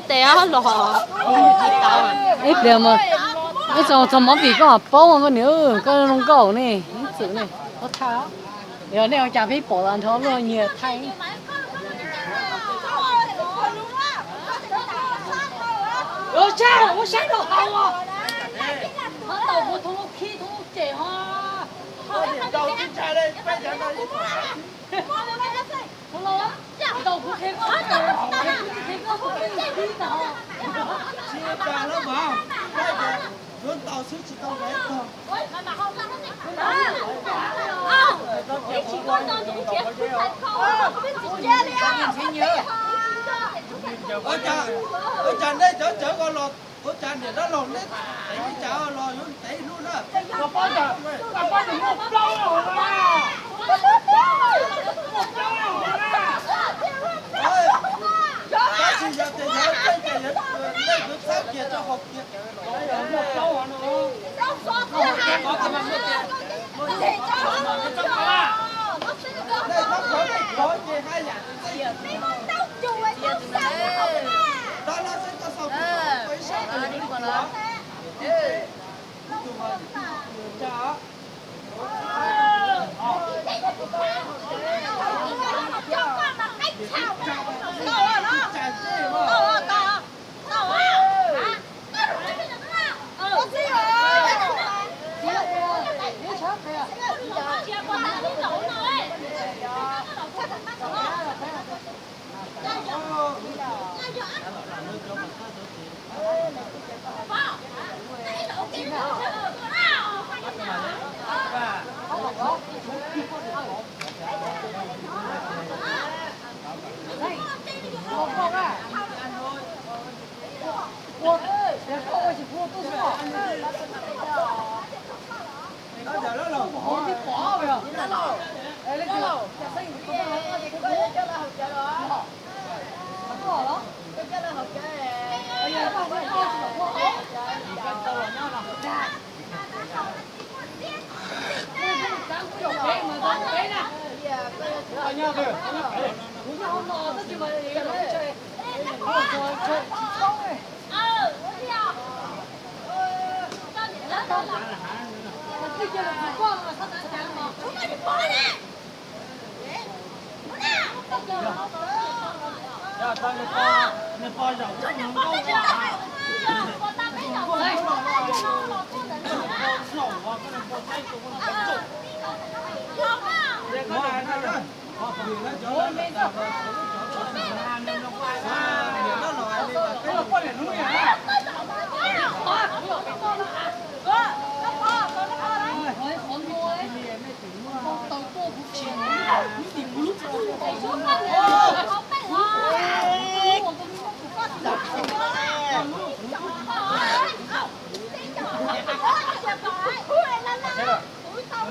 Tes los ib pliag mas, ib txog txog mov vim koj paub koj niam, koj zoo nkauj ne, ib txwm ne, koj thaj. Yog nej ua cas peb pom los nrho luaj nyiag thaij. Ua saib, ua saib rau hauv os. Tau kuv thoob lub khib thoob lub ceg ho. Ua cas nej cov cawv ko los, ua cas niam dab laug neb tev ib tsam los yuav tev hlub na? Tab sis yog tias yog ua ntej ces nej yuav txhab kiag rau hauv kiag.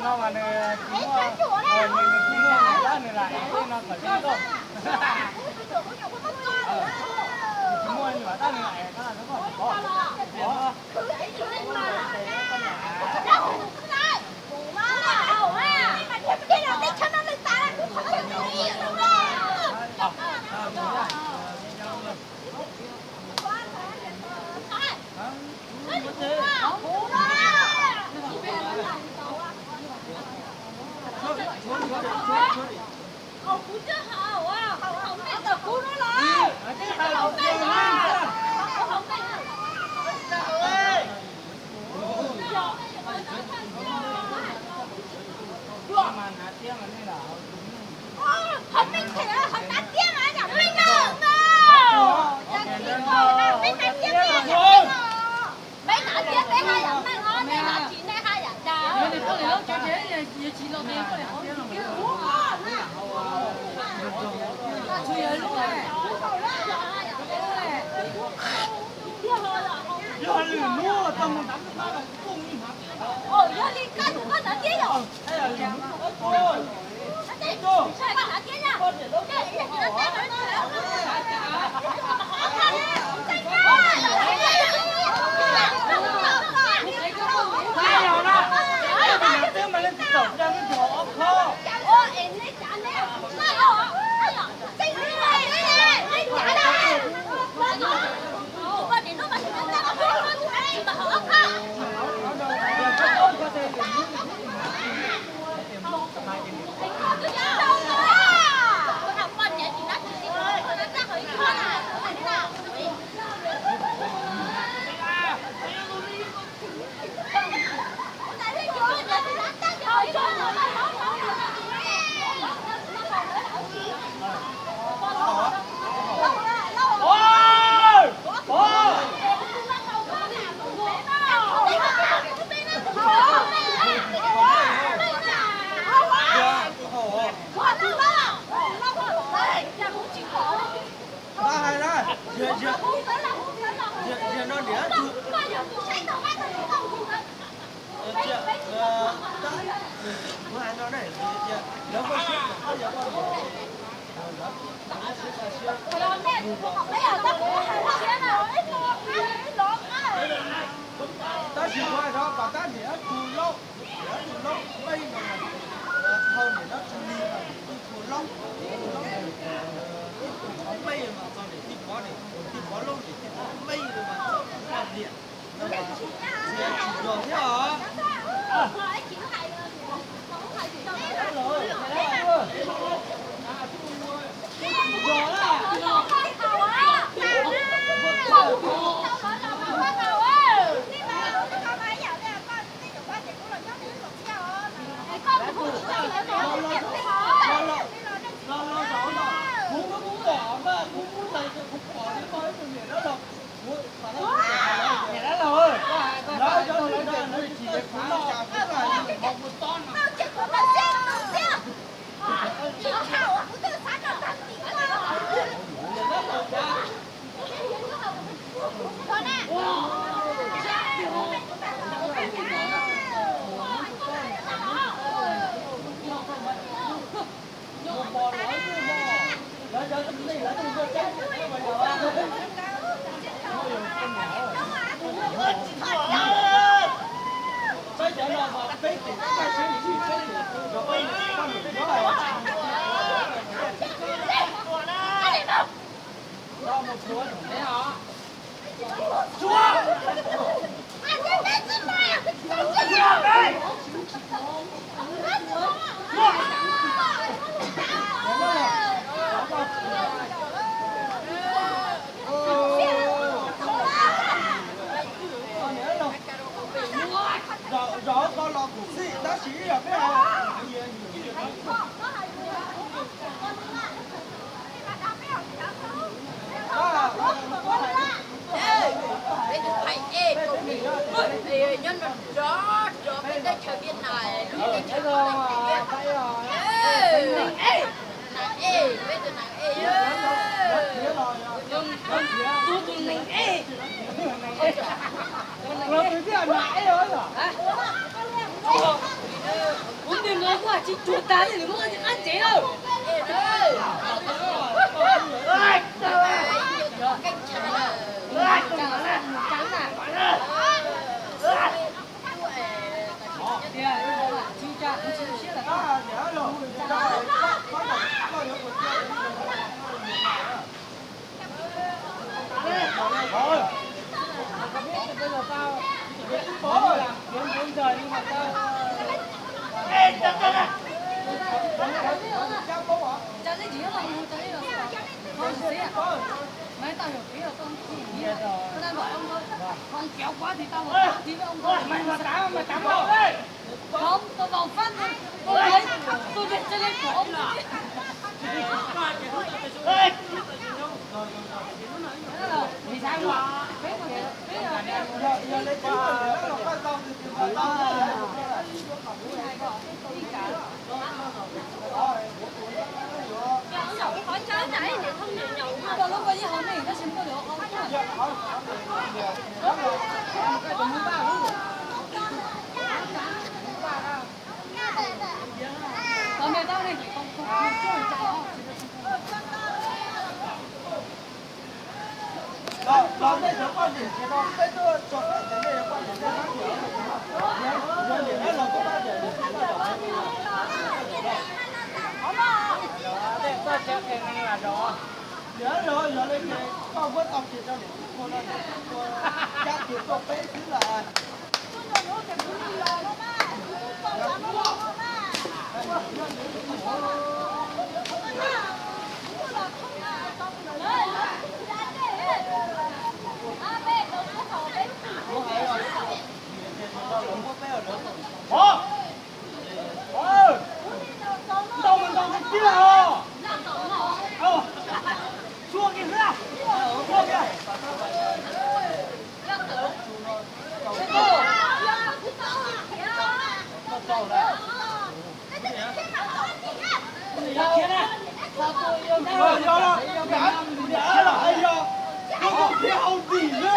No mas nws tsis muaj, nws tsis muaj dab nws lam ev tej no kom zoo nkauj. Tsis muaj nyuam dab nws lam ev qab los zoo nkauj. Peb hnav tiab peb haj yam meej os, nej hnav tsis nej haj yam dag. Yog li koj tus koj hnav tiab yom? Koj hnav tiab yom? Kuv hais no na, vim tias lawv muaj siab kom koj yog poj niam, lawv muaj siab kaj siab mus los. Tab sis kuv hais rau kom tab niam tus laub, niam tus laub npaij no, dhau niam no tus lig mas niam tus laub, tus laub, ib tug qhov npaij mas txog niam tij pov, niam tij pov laub, niam tij pov npaij mas txog niam. Tsis yog thiab os. Zov koj los kuv xij tab sis ib yam peb Peb tus phaim ej rau nws, nyob nrov nrov peb teb chaws Viaj Nam, lub teb chaws Viaj Nam. Nam ej, peb tus nam ej. Tus tus nam ej. Kuv nws no kuj tsis tsuag tag li, nws muab nws qab ntsev lawm. Los nej cov poj niam ces no peb tuaj tso peb tias nej cov poj niam nej pab niam, yog niam dab laug tuaj pab niam, niam dab laug, niam dab laug yog li ces koj muab tau kiag rau niam tij pua no, niam tij pua cab kiag tuaj peb xwb lawm. Ntau mas ntau tiag tiag os. Xua kiag xwb, xua kiag. Yog los, yog los, hais yog, yog khiav hauv ntsis xwb.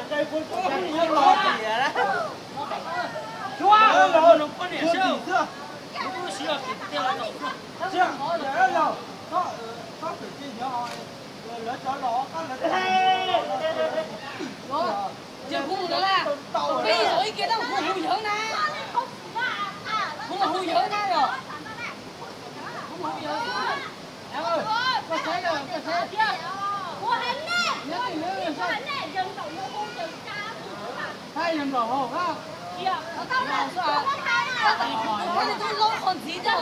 Ces kuv mus ntawd na, peb zaum ib kiag tab kuv hu yawg na. Kuv mus hu yawg na yom. Kuv mus hu yawg xwb. Koj saib, koj saib. Thaij yog nplaum hauv na. Nplaum xwb. Tub Lob qhov ntxiv ntag.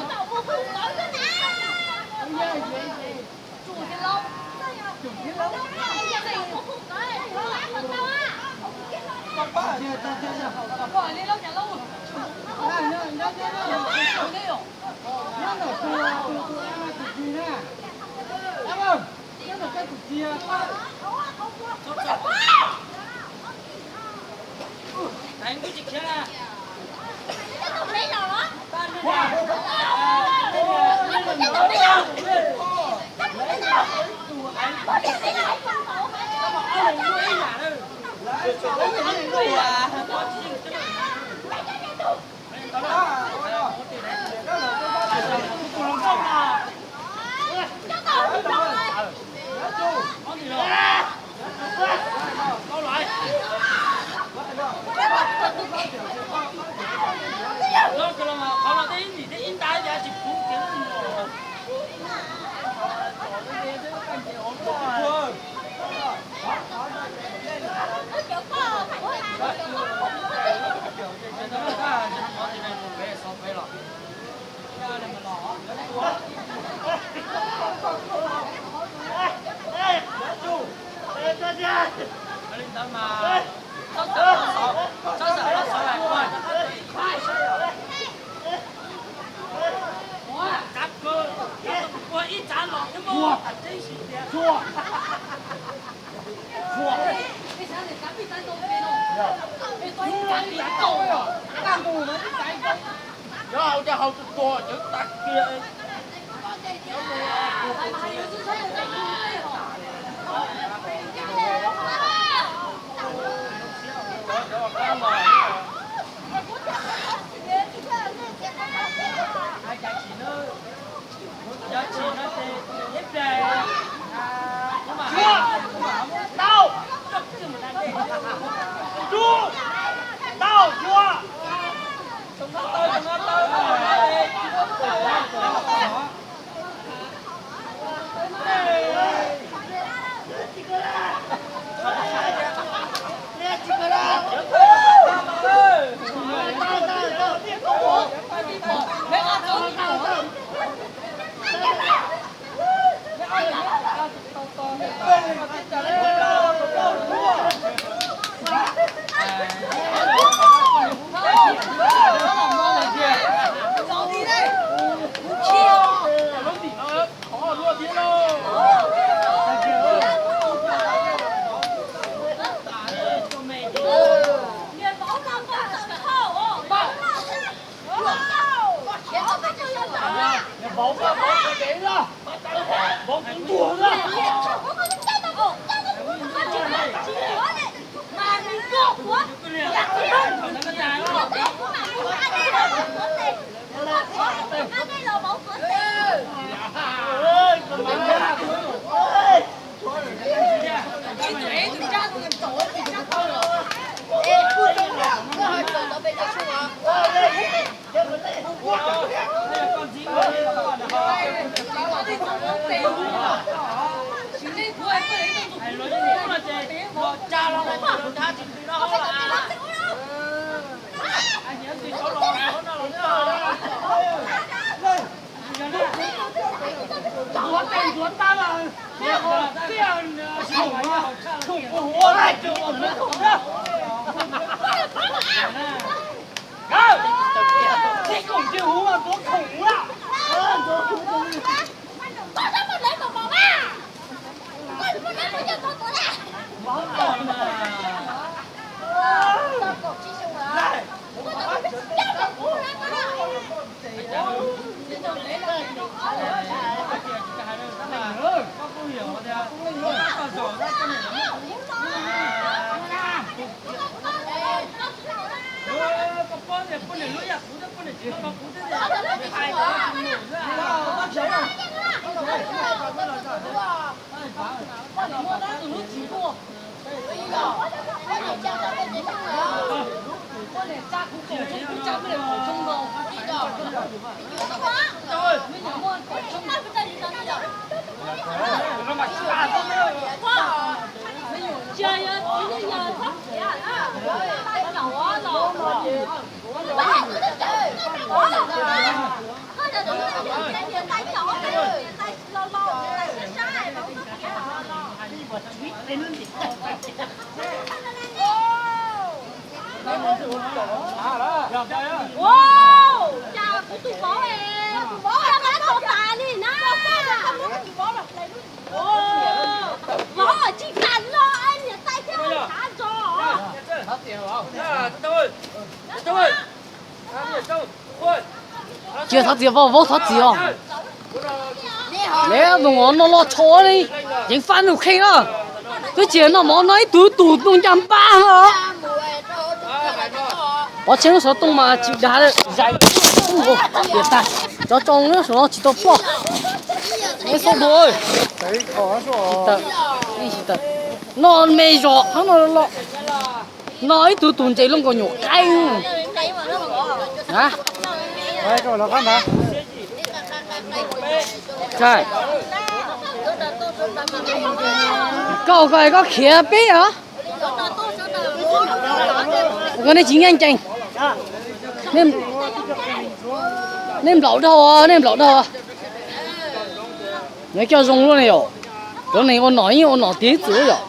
Tsum thiab Lob. Tsum thiab Lob. Li Lob cas Lob. Nyob ntawm tus, tus, tus, tus txiv na. Nyob ntawm koj tus txiv. Li ntawd mas txhob xav los xov lais ua rov qab tes ib txhab saib os. Ua ib txhab los twb muaj teb si tias. Yog hauv cov hauv tus tuag cov tag kiag. Tau, tau, tau, tau. Cas kuv tus vauv es, tus vauv es qab tau tas li na. Vauv tsis tas los niam tais thiab tshav zos. Cia thov txim, vauv, vauv thov txim os. Lawv tus no los tso li, ceev faj nus kheej na. Twb tsis noj mov no ib tug tus tus ncas npab os. Pov tseg lub xov tooj mas tsis dag, zais tias tag, cov tsoo lub xov no tsis tau ploj. Neb xub dua, tsis tawm, tsis tawm. Noj me zos qhov no los, no ib tug tus ntses loj nkaus nyuam qaib. Koj, koj, koj khiav peb os. Koj nej tsis nkeej cees. Nej nplaum dhau, nej nplaum dhau. Nyob coj zoo luaj ne yom. Cov neeg ua nom yeej ua nom tiag txwm yom.